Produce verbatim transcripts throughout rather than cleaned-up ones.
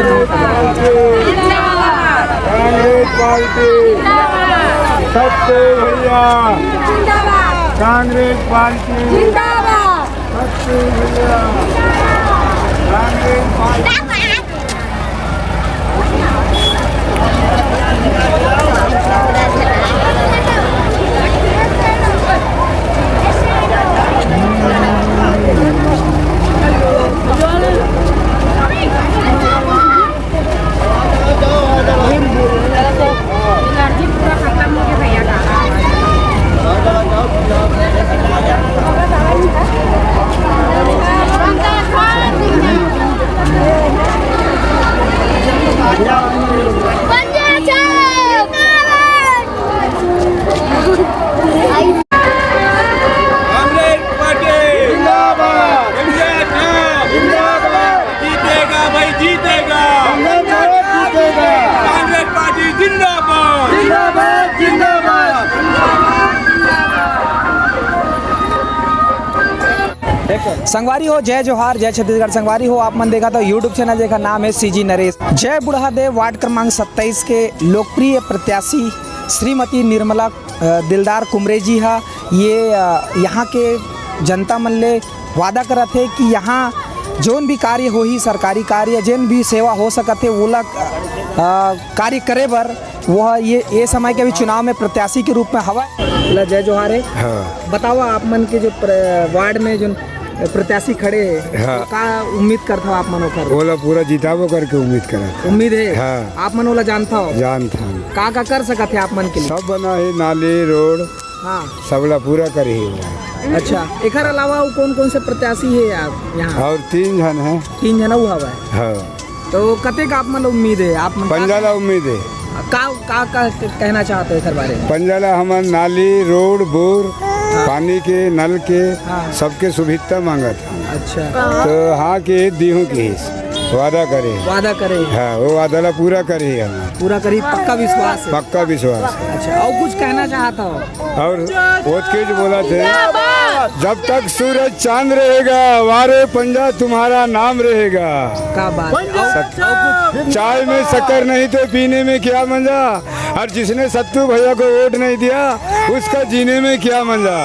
Congress party, सत्तू भैया, Congress party, सत्तू भैया, Congress party. Congress party जिंदाबाद। इंडिया का जिंदाबाद। जीतेगा भाई, जीतेगा। कांग्रेस पार्टी जीतेगा। कांग्रेस पार्टी जिंदाबाद। जिंदाबाद, जिंदाबाद। संगवारी हो, जय जोहार, जय छत्तीसगढ़। संगवारी हो, आप मन देखत हो YouTube चैनल, जेकर नाम है सीजी नरेश। जय बुढ़ादेव वार्ड क्रमांक सत्ताईस के लोकप्रिय प्रत्याशी श्रीमती निर्मला, अ, दिलदार कुमरे जी हा, ये, अ, यहाँ के जनता मन ले वादा करत हे कि यहाँ जोन भी कार्य होही, सरकारी कार्य, जेन भी सेवा हो सकत हे, ओला, अ, कार्य करे बर वो ये, ये समय के भी चुनाव में प्रत्याशी के रूप में हवय। बोला जय जोहार है। हाँ। बतावा, आप मन के जो प्र-, वार्ड में जो प्रत्याशी खड़े हे, हाँ। का उम्मीद करत हव आप मन ओकर? ओला पूरा जिताबो करके उम्मीद करत हन। उम्मीद है? हाँ। आप मन ओला जानत हव? जानत हन। का का कर सकत हे आप मन के लिए? सब बना है, नाली, रोड, हाँ। सबला पूरा करही वो। अच्छा, एकर अलावा अउ कौन कौन से प्रत्याशी हे आप यहाँ? और तीन झन हैं। तीन झन अउ हवय। हाँ। तो कतेक आप मन उम्मीद है, आप मन का पंजा ला उम्मीद है। का, का, का कहना चाहत हो एकर बारे में? पंजा ला हमन नाली, रोड, बोर, हाँ। पानी के, नल के, हाँ। सबके सुविधा मांगत हन। अच्छा। तो हाँ के दिहूँ किहिस, वादा करे। वादा करे। हाँ, वो वादा ला पूरा करे हम। पूरा करी, पक्का विश्वास है। पक्का विश्वास है। अच्छा, और कुछ कहना चाहत हो? और वो चीज बोला थे, जब तक सूरज चांद रहेगा, वारे पंजा तुम्हारा नाम रहेगा। का बात है? और, और कुछ? चाय में शक्कर नहीं तो पीने में क्या मजा, और जिसने सत्तू भैया को वोट नहीं दिया, उसका जीने में क्या मजा।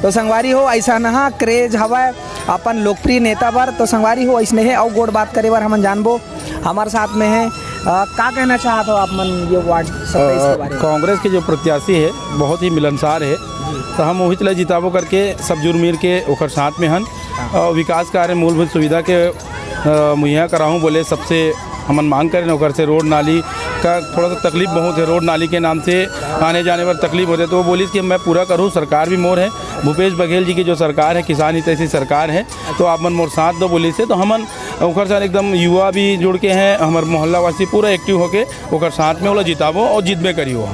तो संगवारी हो, ऐसा नहा क्रेज हवय अपन लोकप्रिय नेता बर। तो संगवारी हो, ऐसने है और गोठ बात करे बर हमन जानबो। हमारे साथ में है, अ, का कहना चाहत हो आप मन ये वार्ड सत्ताईस के अ, बारे में? कांग्रेस के जो प्रत्याशी है, बहुत ही मिलनसार है, जी। तो हम वही चला जिताबो करके सब जुड़ मिल के ओकर साथ में हन। हाँ। अ, विकास कार्य, मूलभूत सुविधा के, अ, मुहैया कराहूँ बोले सबसे हमन मांग करेन ओकर से। रोड नाली का थोड़ा सा तकलीफ बहुत है, रोड नाली के नाम से आने जाने बर तकलीफ होथे, तो वो बोलिस कि मैं पूरा करूँ, सरकार भी मोर है, भूपेश बघेल जी की जो सरकार है, किसान हितैषी सरकार है, तो आप मन मोर साथ दो बोलिस हे। तो हमन ओकर साथ एकदम युवा भी जुड़ के हैं, हमर मोहल्ला वासी पूरा एक्टिव होके ओकर साथ में ओला जिताबो और जितबे करी वो।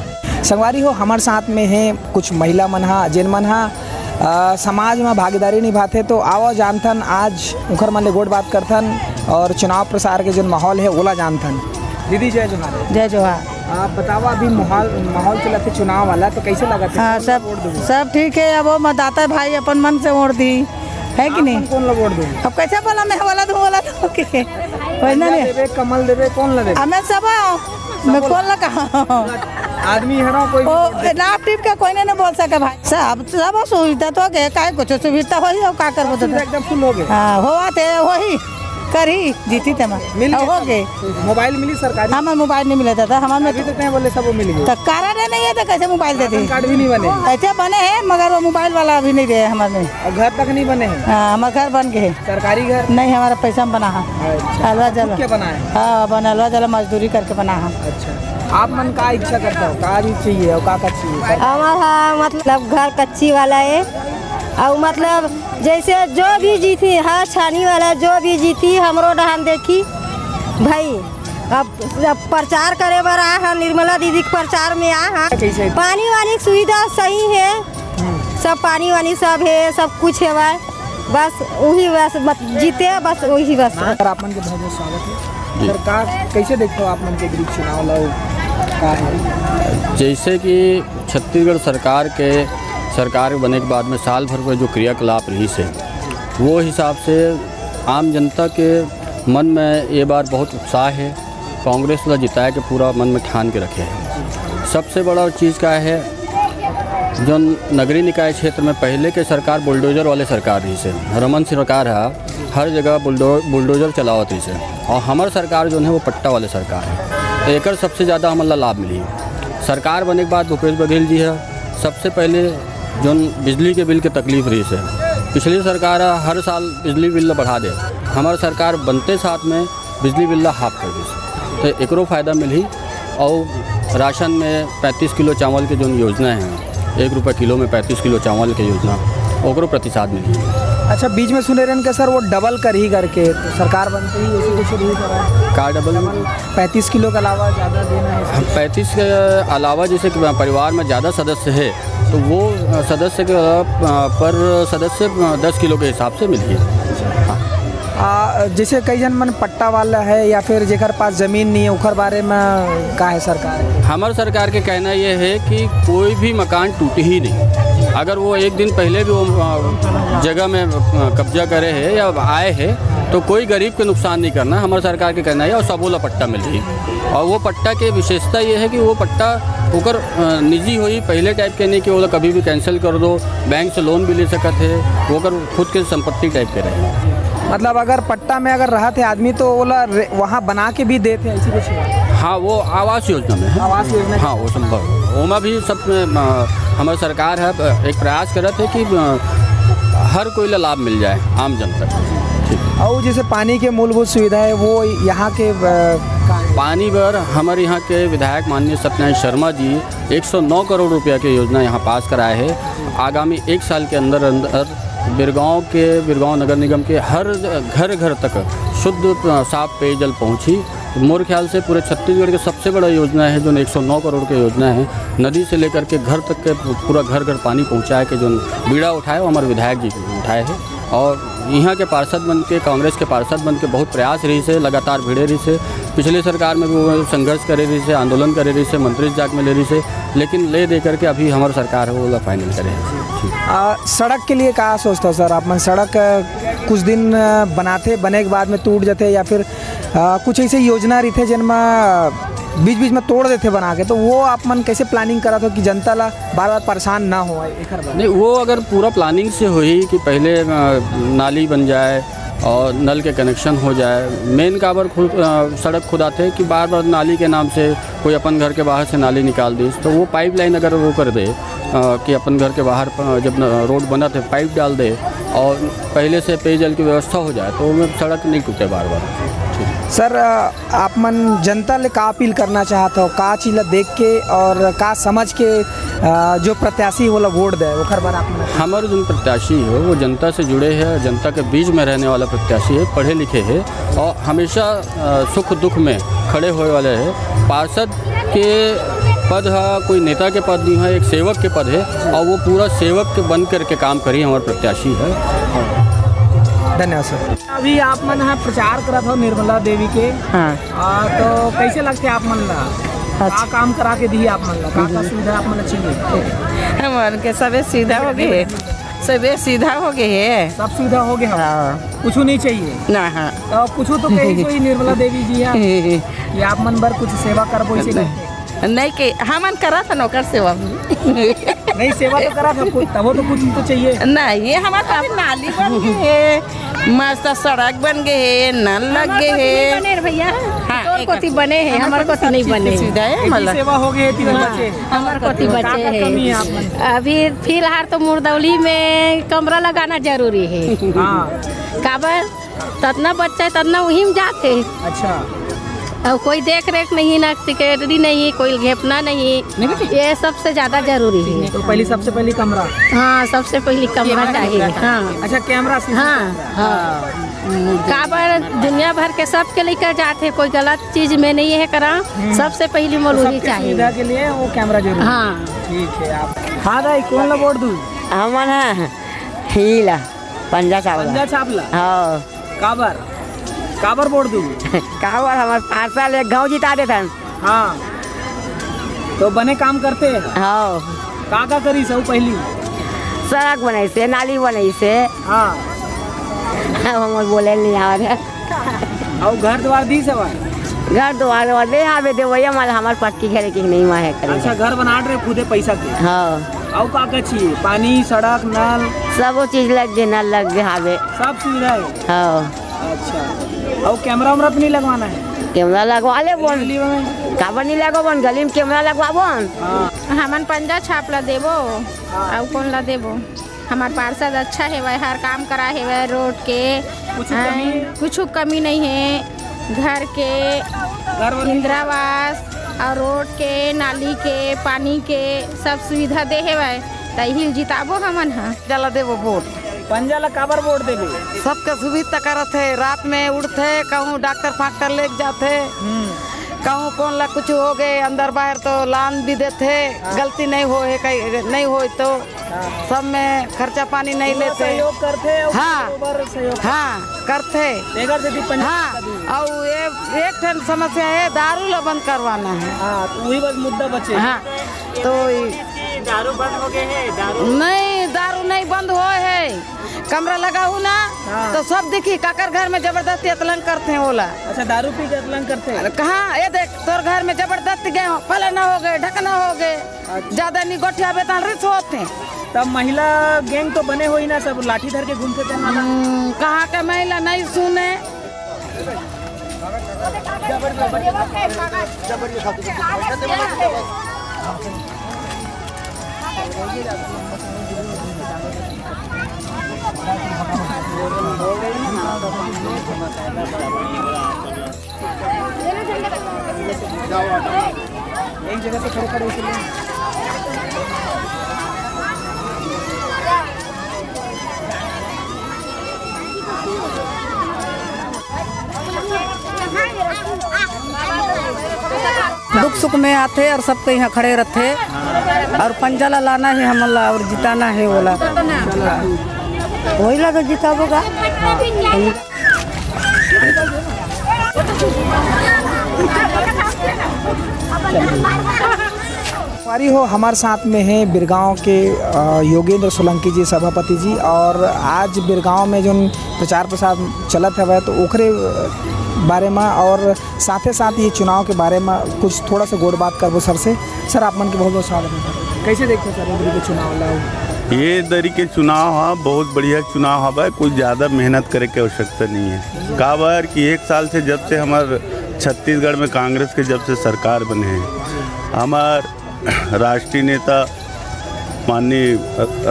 संगवारी हो, हमर साथ में है कुछ महिला मन हा, जेन मन हा, अ, समाज में भागीदारी निभाथे। तो आवो जानथन, आज उखर मन ले गोठ बात करथन और चुनाव प्रचार के जोन माहौल है, ओला जानथन। दीदी, जय जोहार। जय जोहार। आप बतावा, अभी माहौल, माहौल चलत हे चुनाव वाला, तो कैसे लगत हे? हाँ, कौन सब, वोट देबो? सब ठीक है। अब वो मतदाता भाई अपन मन से वोट दी, है कि आप नहीं? मन कौन ला वोट देबो? अब कैसे बोला, मैं वाला दूं, वाला दूं के? वही ना पंजा रे। देबे, कमल देबे, कौन ला देबे? हमें सब आओ, मैं सब कौन ला कहा? आदमी है ना, कोई भी ओ, वोट दे। नाप टीप के कोई नहीं, नहीं बोल सके भाई। सब, सब सुविधा तो हो गए, काहे कुछ सुविधा हो ही, का करबो तो? सुविधा एकदम फुल हो गए। हाँ, होवा थे, वही करी, जीती ते मैं। मिल गया हो सब? गए। मोबाइल मिली सरकारी? हमार मोबाइल नहीं मिला दादा, हमार में अभी तो तय बोले सब मिल गए। तो कार्ड नहीं है तो कैसे मोबाइल दे दी? राशन कार्ड भी नहीं बने? ऐसे बने हैं मगर वो मोबाइल वाला अभी नहीं दे हमारे में। और घर तक नहीं बने हैं? हाँ, हमारा घर बन गए। सरकारी घर? नहीं, हमारा पैसा में बना है। अच्छा। अलवा जला। खुद के बना है? हाँ, अपन अलवा जला मजदूरी करके बना है। अच्छा, आप मन का इच्छा करता हो, का भी चाहिए और का का चाहिए? हमारा मतलब घर कच्ची वाला है और मतलब जैसे जो भी जीती, हर छानी वाला जो भी जीती, हमरो डहान देखी भाई। अब, अब प्रचार करे बर आए हैं, निर्मला दीदी के प्रचार में आए हैं। कैसे? पानी वानी के सुविधा सही है, सब पानी वानी सब है, सब कुछ है भाई। बस वही बस मत जीते, बस वही बस। सर, आप मन के बहुत बहुत स्वागत है। जी। सर, का, कैसे देखते हो आप मन के बीच चुनाव ला, का है? जैसे कि छत्तीसगढ़ सरकार के, सरकार बने के बाद में साल भर के जो क्रियाकलाप रहिस हे, वो हिसाब से आम जनता के मन में ये बार बहुत उत्साह हे, कांग्रेस ला जिताए के पूरा मन में ठान के रखे हे। सबसे बड़ा चीज का हे, जोन नगरीय निकाय क्षेत्र में पहले के सरकार बुलडोजर वाले सरकार रहिस हे, रमन सिंह सरकार ह हर जगह बुलडो-, बुलडोजर चलावत रहिस हे, और हमर सरकार जोन हे वो पट्टा वाले सरकार हे, तो एकर सबसे ज्यादा हमन ला लाभ मिली। सरकार बने के बाद भूपेश बघेल जी ह सबसे पहले जोन बिजली के बिल के तकलीफ रहिस हे, पिछली सरकार ह हर साल बिजली बिल ला बढ़ा दे, हमर सरकार बनते साथ में बिजली बिल ला हाफ कर दिस, तो एकरो फायदा मिलही। और राशन में पैंतीस किलो चावल के जोन योजना हे, एक रुपये किलो में पैंतीस किलो चावल के योजना, ओकरो प्रतिसाद मिलही। अच्छा, बीच में सुने रहन के सर, वो डबल करही करके, तो सरकार बनते ही ऐसे कुछ नहीं करा है? का डबल? पैंतीस किलो के अलावा ज़्यादा देना है? हम पैंतीस के अलावा जैसे कि परिवार में ज़्यादा सदस्य हे, तो वो, अ, सदस्य के, अ, पर सदस्य, अ, दस किलो के हिसाब से मिलही। हाँ। आ, जैसे कई झन मन पट्टा वाला हे या फिर जेकर पास जमीन नहीं हे, ओकर बारे में का हे सरकार के? हमर सरकार के कहना ये हे कि कोई भी मकान टूटही नहीं। अगर वो एक दिन पहले भी वो, अ, जगह में, अ, कब्जा करे हे या आए हे, तो कोई गरीब के नुकसान नहीं करना, हमर सरकार के कहना हे, और सबो ला पट्टा मिलही। और वो पट्टा के विशेषता ये हे कि वो पट्टा ओकर, अ, निजी होही, पहले type के नहीं कि वो कभी भी cancel कर दो, बैंक से loan भी ले सकत हे, वो ओकर खुद के संपत्ति type के रहे। मतलब अगर पट्टा में अगर रहत हे आदमी तो ओला रे-, वहाँ बना के भी देत हे, ऐसी कुछ? हाँ, वो आवास योजना में हे। आवास योजना। हाँ, वो संभव हे। ओमा भी सब, अ, हमर सरकार हे, अ, एक प्रयास करत हे कि, अ, हर कोई ला लाभ मिल जाए, आम जनता को। ठीक। और जैसे पानी के मूलभूत सुविधा हे, वो यहाँ के, अ, का हे? पानी बर हमर यहाँ के विधायक माननीय सत्यनारायण शर्मा जी एक सौ नौ करोड़ रुपया के योजना यहाँ पास कराए हे। आगामी एक साल के अंदर अंदर बिरगांव के, बिरगांव नगर निगम के हर घर घर तक शुद्ध, अ, साफ पेयजल पहुँची। मोर ख्याल से पूरे छत्तीसगढ़ के सबसे बड़ा योजना हे, जोन एक सौ नौ करोड़ के योजना हे, नदी से लेकर के घर तक के पूरा घर घर पानी पहुँचाए के जोन बीड़ा उठाए, वो हमर विधायक जी उठाए हे। और यहाँ के पार्षद बन के, कांग्रेस के पार्षद बन के बहुत प्रयास रहिस हे, लगातार भिड़े रहिस हे। पिछले सरकार में भी वो संघर्ष करे रहिस हे, आंदोलन करे रहिस हे, मंत्री जाग में ले रहिस हे, लेकिन ले दे करके अभी हमर सरकार हे, वो ला final करे हे। ठीक। आ, सड़क के लिए का सोचता हो सर आप मन? सड़क, अ, कुछ दिन, अ, बनाथे, बने के बाद में टूट जाथे या फिर, अ, कुछ ऐसे योजना रहिथे जेन म बीच-बीच में तोड़ देथे बना के, तो वो आप मन कैसे planning करत हो कि जनता ला बार-बार परेशान ना हो एकर बर? नहीं, वो अगर पूरा planning से होही कि पहले, अ, नाली बन जाए और नल के connection हो जाए। Main काबर खु-, अ, सड़क खुदाथे कि बार-बार नाली के नाम से कोई अपन घर के बाहर से नाली निकाल दिस, तो वो pipeline अगर वो कर दे, अ, कि अपन घर के बाहर प-, जब न-, road बनत हे, pipe डाल दे और पहले से पेयजल की व्यवस्था हो जाए, तो ओमे सड़क नहीं टूटे बार-बार। ठीक। सर, अ, आप मन जनता ले का अपील करना चाहत हो, का चीज ला देख के और का समझ के, अ, जो प्रत्याशी हे ओला वोट दे, ओकर बर आप मन? हमर जोन प्रत्याशी हे, वो जनता से जुड़े हे, जनता के बीच में रहने वाला प्रत्याशी हे, पढ़े लिखे हे और हमेशा, अ, सुख दुख में खड़े होए वाले हे। पार्षद के पद ह कोई नेता के पद नहीं हे, एक सेवक के पद हे और वो पूरा सेवक के बन करके काम करही, हमर प्रत्याशी हे। धन्यवाद सर। अभी आप मन ह प्रचार करत हो निर्मला देवी के, हाँ। आ, तो कैसे लगथे आप मन ला? अच्छा। का काम करा के दिही आप मन ला? का, का सुविधा आप मन ला चाहिए? हमन के सबे सुविधा हो गे हे, सबे सुविधा हो गे हे। सब सुविधा हो गे हे? हाँ। कुछ नहीं चाहिए? ना, हाँ। तो कुछ तो कही कोई निर्मला देवी जी हे कि आप मन बर कुछ सेवा करबो, इसे करके? नहीं के, हमन करत हन ओकर सेवा भी। नहीं, सेवा तो करत हन, कुछ, तभो तो कुछ तो चाहिए। नहीं, ये हमर तो अभी नाली बन गे हे, मस्त सड़क बन गे हे, नल लग गे हे। बने रे भैया, हाँ, तोर एक कोती बने हे, हमर कोती नहीं बने। सुविधा हे, एक ही मतलब। सेवा हो गे हे, तीन हाँ, बचे। हमर कोती का, बचे का हे। कमी हे आप मन? अभी फिलहाल तो मुरदौली में कमरा लगाना जरूरी हे। हाँ। काबर? ततना बच्चा हे, ततना उही में जात हे। अच्छा। अउ कोई देख रेख नहीं, ना secretary नहीं, कोई घेपना नहीं, नहीं बेटी। ये सबसे ज्यादा जरूरी हे। तो पहली, सबसे पहली कमरा। हाँ, सबसे पहली कमरा चाहिए। हाँ। अच्छा, कैमरा, सीसी हाँ, कैमरा। हाँ। काबर दुनिया भर के सबके लइका जात हे, कोई गलत चीज में नहीं हे करा, हम्म। सबसे पहली तो मोल उही सबके चाहिए। सुविधा के लिए वो कैमरा जरूरी हे। हाँ। ठीक हे। आप, हाँ दाई, कोन ला वोट दू? हमन ह हीला। पंजा छाप ला। पंजा छाप ला? हाँ। काबर? काबर वोट दू? काबर हमर पार्षद एक घाव जिता देथन। हाँ। तो बने काम करथे? हाँ। का का करिस हे पहली? सड़क बनाइस हे, नाली बनाइस हे। हाँ। अब हमर बोले नहीं आवत हे। अउ घर दुवार दिस हवय? घर दुवार वाले हावे देवइया माल, हमर पक्की घर के नहीं मा है करे। अच्छा, घर बनात रहे खुदे पैसा के? हाँ। अउ का का चाहिए? पानी, सड़क, नल? सबो चीज लग गे, नल लग गे हावे। सब सुविधा है? हाँ। अच्छा, अउ कैमरा वैमरा तो नहीं लगवाना है? कैमरा लगवा लेबोन। गली में? काबर नहीं लगवाबोन, गली में कैमरा लगवाबोन। हाँ। हमन पंजा छाप ला देबो, हाँ। अउ कौन ला देबो? हमार पार्षद अच्छा हेवय, हर काम करा हेवय रोड के। कुछ आ, कमी? कुछ कमी नहीं है, घर के, घर वर इंदिरा आवास और रोड के, नाली के, पानी के सब सुविधा दे हेवय, त इही ल जिताबो हमन ह। जला देबो वोट। पंजा ला काबर वोट देबे? सबके सुविधा करत हे, रात में उठथे, कहूँ डॉक्टर फाक्टर लेके जाथे, हम्म। कहूँ कौन ला कुछ हो गए, अंदर बाहर तो लान भी देथे, हाँ। गलती नहीं हो है, कहीं नहीं हो तो हाँ। सब में खर्चा पानी नहीं पूरा लेथे। सहयोग करथे अउ हाँ। बरोबर सहयोग हाँ, करथे। एकर सेती पंजा हाँ, कभी। अउ ये एक ठन समस्या है, दारू ला बंद करवाना है। हाँ, तो वही बस मुद्दा बचे। हाँ, तो ये दारू बंद हो गए है, दारू नहीं, दारू नहीं बंद होए है। कैमरा लगाहू ना, हाँ। तो सब दिखी, काकर घर में जबरदस्ती अतलंग करथे ओला। अच्छा, दारू पी के अतलंग करथे? अरे कहाँ, ये देख, तोर घर में जबरदस्ती गए हो, फलाना हो गए, ढकना हो गए, अच्छा। ज्यादा नहीं गोठियाबे त रिस होथे। तब महिला गैंग तो बने होही ना, सब लाठी धर के घूमथे तेन वाला? हम्म, कहाँ के महिला नहीं सुने। एक जगह से खड़े खड़े इसीलिए। दुख सुख में आथे और सबके यहाँ खड़े रहथे और पंजा ला लाना है हमन ला और जिताना है ओला। वही ला तो जिताबो गा। संगवारी हो, हमारे साथ में है बिरगांव के, अ, योगेंद्र सोलंकी जी, सभापति जी, और आज बिरगांव में जोन प्रचार प्रसार चलत हवय, तो ओकरे, अ, बारे में और साथे साथ ये चुनाव के बारे में कुछ थोड़ा सा गोठ बात करबो सर से। सर, आप मन के बहुत बहुत स्वागत है सर। कैसे देखते हो सर, ये दरी के चुनाव ला? ये दरी के चुनाव ह बहुत बढ़िया चुनाव हवय, कोई ज़्यादा मेहनत करे के आवश्यकता नहीं है। काबर कि एक साल से, जब से हमार छत्तीसगढ़ में कांग्रेस के जब से सरकार बने है, हमार राष्ट्रीय नेता माननीय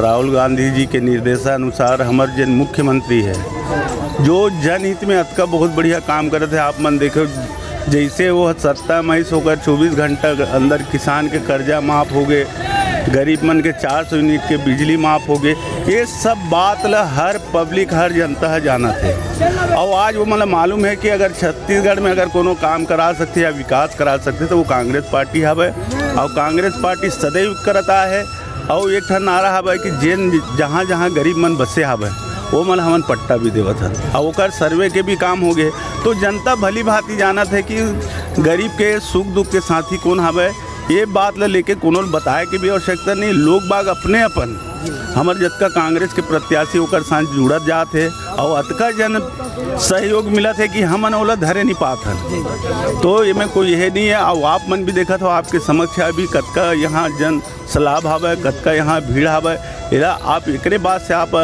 राहुल गांधी जी के निर्देशानुसार हमर जेन मुख्यमंत्री है, जो जनहित में अतका बहुत बढ़िया काम करत है। आप मन देखो, जैसे वो सत्ता में आइस, ओकर चौबीस घंटा के अंदर किसान के कर्जा माफ हो गए, गरीब मन के चार सौ यूनिट के बिजली माफ हो गए। ये सब बात ला हर पब्लिक, हर जनता ह जानत है। और आज वो मतलब मालूम है कि अगर छत्तीसगढ़ में अगर कोनो काम करा सकते या विकास करा सकते, तो वो कांग्रेस पार्टी हवे। और कांग्रेस पार्टी सदैव करता है। और एक ठन नारा हवे कि जेन जहाँ जहाँ गरीब मन बसे हवे, वो मन हमन पट्टा भी देवत हन, और ओकर सर्वे के भी काम हो गए। तो जनता भली भांति जानत है कि गरीब के सुख दुख के साथी कौन हवे। ये बात ला लेके कोनो ल बताए के भी आवश्यकता नहीं। लोग बाग अपने अपन, हमर जतका कांग्रेस के प्रत्याशी, ओकर साथ जुड़त जात है और अतका जन सहयोग मिलत है कि हमन ओला धरे नहीं पात हन। तो एमे कोई यह नहीं है। और आप मन भी देखत हो, आपके समक्ष अभी कतका यहाँ जन सैलाब हवय, कतका यहाँ भीड़ हवय, एला आप एकरे बात से आप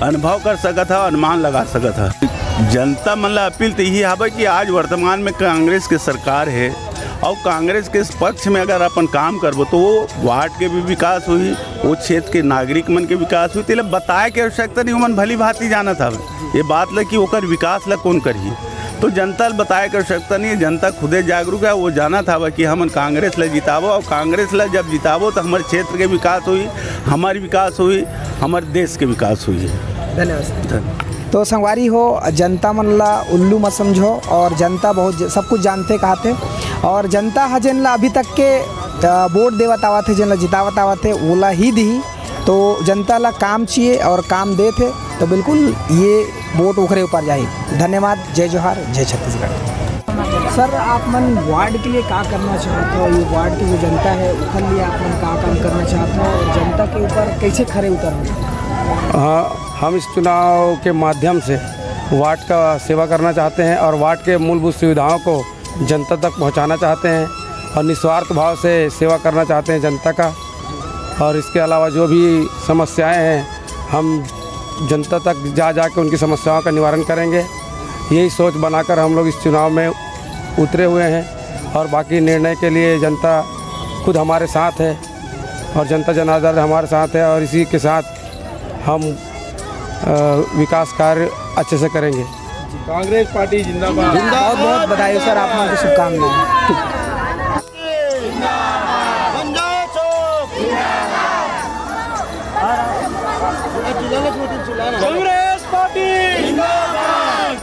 अनुभव कर सकत हव, अनुमान लगा सकत हव। जनता मन ला अपील तो यही हवय कि आज वर्तमान में कांग्रेस के सरकार है और कांग्रेस के पक्ष में अगर अपन काम करबो, तो वो वार्ड के भी विकास होही, वो क्षेत्र के नागरिक मन के विकास होही। तेला बताए के आवश्यकता नहीं, ओमन भली भांति जानत हवे ये बात ला कि ओकर विकास ला कौन करही। तो जनता ल बताए के आवश्यकता नहीं है, जनता खुदे जागरूक है, वो जानत हवे कि हमन कांग्रेस ला जिताबो और कांग्रेस ला जब जिताबो तो हमर क्षेत्र के विकास होही, हमर विकास होही, हमर देश के विकास होही। धन्यवाद सर। धन्यवाद। तो संगवारी हो, जनता मन ला उल्लू मत समझो और जनता बहुत ज-, सब कुछ जानथे काहथे और जनता ह जेन ला अभी तक के, अ, वोट देवत आवत हे, जेन ला जितावत आवत हे, ओला ही दिही। तो जनता ला काम चाहिए और काम देत हे, तो बिल्कुल ये वोट ओकरे ऊपर जाही। धन्यवाद, जय जोहार, जय छत्तीसगढ़। सर, आप मन वार्ड के लिए का करना चाहते हो? ये वार्ड की जो जनता है, ओकर लिए आप मन का काम करना चाहते हो और जनता के ऊपर कैसे खरे उतरोगे? हाँ, हम इस चुनाव के माध्यम से वार्ड का सेवा करना चाहते हैं और वार्ड के मूलभूत सुविधाओं को जनता तक पहुंचाना चाहते हैं और निस्वार्थ भाव से सेवा करना चाहते हैं जनता का। और इसके अलावा जो भी समस्याएं हैं, हम जनता तक जा जा के उनकी समस्याओं का निवारण करेंगे। यही सोच बनाकर हम लोग इस चुनाव में उतरे हुए हैं और बाकी निर्णय के लिए जनता खुद हमारे साथ है और जनता जनार्दन हमारे साथ है और इसी के साथ हम, अ, विकास कार्य अच्छे से करेंगे। कांग्रेस पार्टी जिंदाबाद। बहुत बहुत बधाई सर, आप लोगों की शुभकामनाएं। कांग्रेस पार्टी जिंदाबाद।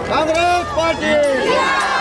कांग्रेस पार्टी जिंदाबाद।